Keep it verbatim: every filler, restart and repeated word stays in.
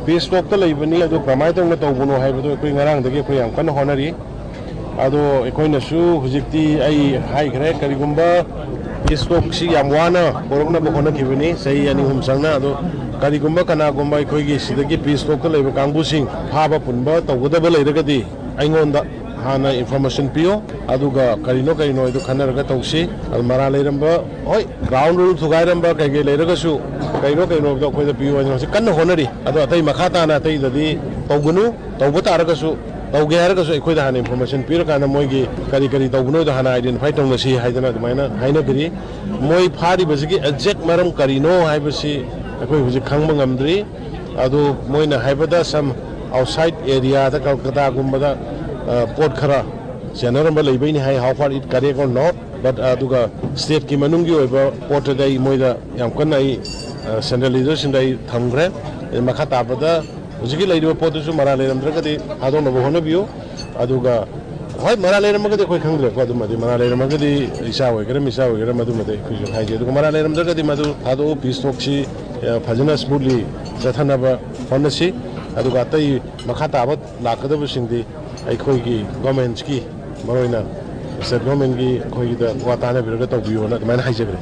Piece ꯇꯣꯛꯇ ꯂꯩꯕꯅꯤ꯫ ꯑꯗꯨ ꯀꯃꯥꯏꯅ ꯇꯧꯅ ꯇꯧꯕꯅꯣ ꯍꯥꯏꯕꯗꯨ ꯑꯩꯈꯣꯏ ꯉꯔꯥꯡꯗꯒꯤ ꯑꯩꯈꯣꯏ ꯌꯥꯝ ꯀꯟꯅ ꯍꯣꯠꯅꯔꯤ꯫ ꯑꯗꯣ ꯑꯩꯈꯣꯏꯅꯁꯨ ꯍꯧꯖꯤꯛꯇꯤ ꯑꯩ ꯍꯥꯏꯈ꯭ꯔꯦ, ꯀꯔꯤꯒꯨꯝꯕ ꯄꯤꯁ ꯇꯣꯛꯁꯤ ꯌꯥꯝ ꯋꯥꯅ ꯄꯨꯔꯛꯅꯕ ꯍꯣꯠꯅꯈꯤꯕꯅꯤ ꯆꯍꯤ ꯑꯅꯤ ꯑꯍꯨꯝ ꯆꯪꯅ꯫ ꯑꯗꯣ ꯀꯔꯤꯒꯨꯝꯕ ꯀꯅꯥꯒꯨꯝꯕ ꯑꯩꯈꯣꯏꯒꯤ ꯁꯤꯗꯒꯤ ꯄꯤꯁ ꯇꯣꯛꯇ ꯂꯩꯕ ꯀꯥꯡꯕꯨꯁꯤꯡ ꯐꯥꯕ ꯄꯨꯟꯕ ꯇꯧꯒꯗꯕ ꯂꯩꯔꯒꯗꯤ ꯑꯩꯉꯣꯟꯗ ꯍꯥꯟꯅ ꯏꯟꯐꯣꯔꯃꯦꯁꯟ ꯄꯤꯌꯣ꯫ ꯑꯗꯨꯒ ꯀꯔꯤꯅꯣ ꯀꯔꯤꯅꯣ ꯍꯥꯏꯗꯣ ꯈꯟꯅꯔꯒ ꯇꯧꯁꯤ꯫ ꯑꯗꯨ ꯃꯔꯥꯜ ꯂꯩꯔꯝꯕ, ꯍꯣꯏ, ꯒ꯭ꯔꯥꯎꯟ ꯔꯨꯜ ꯊꯨꯒꯥꯏꯔꯝꯕ ꯀꯩꯀꯩ ꯂꯩꯔꯒꯁꯨ ꯀꯩꯅꯣ ꯀꯩꯅꯣꯗꯣ ꯑꯩꯈꯣꯏꯗ ꯄꯤꯌꯨ ꯍꯥꯏꯅ ꯍꯧꯖꯤꯛ ꯀꯟꯅ ꯍꯣꯠꯅꯔꯤ꯫ ꯑꯗꯣ ꯑꯇꯩ ꯃꯈꯥ ꯇꯥꯅ ꯑꯇꯩꯗꯗꯤ ꯇꯧꯒꯅꯨ꯫ ꯇꯧꯕ ꯇꯥꯔꯒꯁꯨ, ꯇꯧꯒꯦ ꯍꯥꯏꯔꯒꯁꯨ ꯑꯩꯈꯣꯏꯗ ꯍꯥꯟꯅ ꯏꯟꯐꯣꯔꯃꯦꯁꯟ ꯄꯤꯔꯀꯥꯟꯗ ꯃꯣꯏꯒꯤ ꯀꯔꯤ ꯀꯔꯤ ꯇꯧꯕꯅꯣꯗꯣ ꯍꯥꯟꯅ ꯑꯥꯏꯗꯦꯟꯇꯤꯐꯥꯏ ꯇꯧꯅꯁꯤ ꯍꯥꯏꯗꯅ ꯑꯗꯨꯃꯥꯏꯅ ꯍꯥꯏꯅꯈ꯭ꯔꯤ꯫ ꯃꯣꯏ ꯐꯥꯔꯤꯕꯁꯤꯒꯤ ꯑꯦꯛꯖꯦꯛ ꯃꯔꯝ ꯀꯔꯤꯅꯣ ꯍꯥꯏꯕꯁꯤ ꯑꯩꯈꯣꯏ ꯍꯧꯖꯤꯛ ꯈꯪꯕ ꯉꯝꯗ꯭ꯔꯤ꯫ ꯑꯗꯨ ꯃꯣꯏꯅ ꯍꯥꯏꯕꯗ ꯁꯝ ꯑꯥꯎꯠꯁꯥꯏꯠ ꯑꯦꯔꯤꯌꯥꯗ ꯀꯜꯀꯇꯥꯒꯨꯝꯕꯗ, ꯑ, ꯄꯣꯠ ꯈꯔ ꯆꯦꯟꯅꯔꯝꯕ ꯂꯩꯕꯩꯅꯤ ꯍꯥꯏ꯫ How far it correct or not, but, ꯑꯗꯨꯒ ꯁ꯭ꯇꯦꯠꯀꯤ ꯃꯅꯨꯡꯒꯤ ꯑꯣꯏꯕ ꯄꯣꯠꯇꯗꯤ ꯑꯩ ꯃꯣꯏꯗ ꯌꯥꯝ ꯀꯟꯅ ꯑꯩ, ꯑ, ꯁꯦꯟꯇ꯭ꯔꯦꯜ ꯂꯤꯗꯔꯁꯤꯡꯗ ꯑꯩ ꯊꯝꯈ꯭ꯔꯦ꯫ ꯑꯗꯩ ꯃꯈꯥ ꯇꯥꯕꯗ ꯍꯧꯖꯤꯛꯀꯤ ꯂꯩꯔꯤꯕ ꯄꯣꯠꯇꯨꯁꯨ ꯃꯔꯥꯜ ꯂꯩꯔꯝꯗ꯭ꯔꯒꯗꯤ ꯊꯥꯗꯣꯛꯅꯕ ꯍꯣꯠꯅꯕꯤꯌꯨ꯫ ꯑꯗꯨꯒ ꯍꯣꯏ, ꯃꯔꯥꯜ ꯂꯩꯔꯝꯃꯒꯗꯤ ꯑꯩꯈꯣꯏ ꯈꯪꯗ꯭ꯔꯦꯀꯣ, ꯑꯗꯨꯃꯗꯤ ꯃꯔꯥꯜ ꯂꯩꯔꯝꯃꯒꯗꯤ ꯏꯆꯥ ꯑꯣꯏꯒꯦꯔꯥ ꯃꯤꯆꯥ ꯑꯣꯏꯒꯦꯔꯥ ꯃꯗꯨꯃꯗꯤ ꯑꯩꯈꯣꯏꯁꯨ ꯍꯥꯏꯖꯩ꯫ ꯑꯗꯨꯒ ꯃꯔꯥꯜ ꯂꯩꯔꯝꯗ꯭ꯔꯒꯗꯤ ꯃꯗꯨ ꯊꯥꯗꯣꯛꯎ, ꯄꯤꯁ ꯇꯣꯛꯁꯤ, ꯑ, ꯐꯖꯅ ꯁ꯭ꯃꯨꯠꯂꯤ ꯆꯠꯊꯅꯕ ꯍꯣꯠꯅꯁꯤ꯫ ꯑꯗꯨꯒ ꯑꯇꯩ ꯃꯈꯥ ꯇꯥꯕ ꯂꯥꯛꯀꯗꯕꯁꯤꯡꯗꯤ ꯑꯩꯈꯣꯏꯒꯤ ꯒꯣꯔꯃꯦꯟꯁꯀꯤ, ꯃꯔꯨꯑꯣꯏꯅ ꯁ꯭ꯇꯦꯠ ꯒꯣꯔꯃꯦꯟꯒꯤ ꯑꯩꯈꯣꯏꯒꯤꯗ ꯋꯥ ꯇꯥꯅꯕꯤꯔꯒ ꯇꯧꯕꯤꯌꯣꯅ ꯑꯗꯨꯃꯥꯏꯅ ꯍꯥꯏꯖꯒꯦ꯫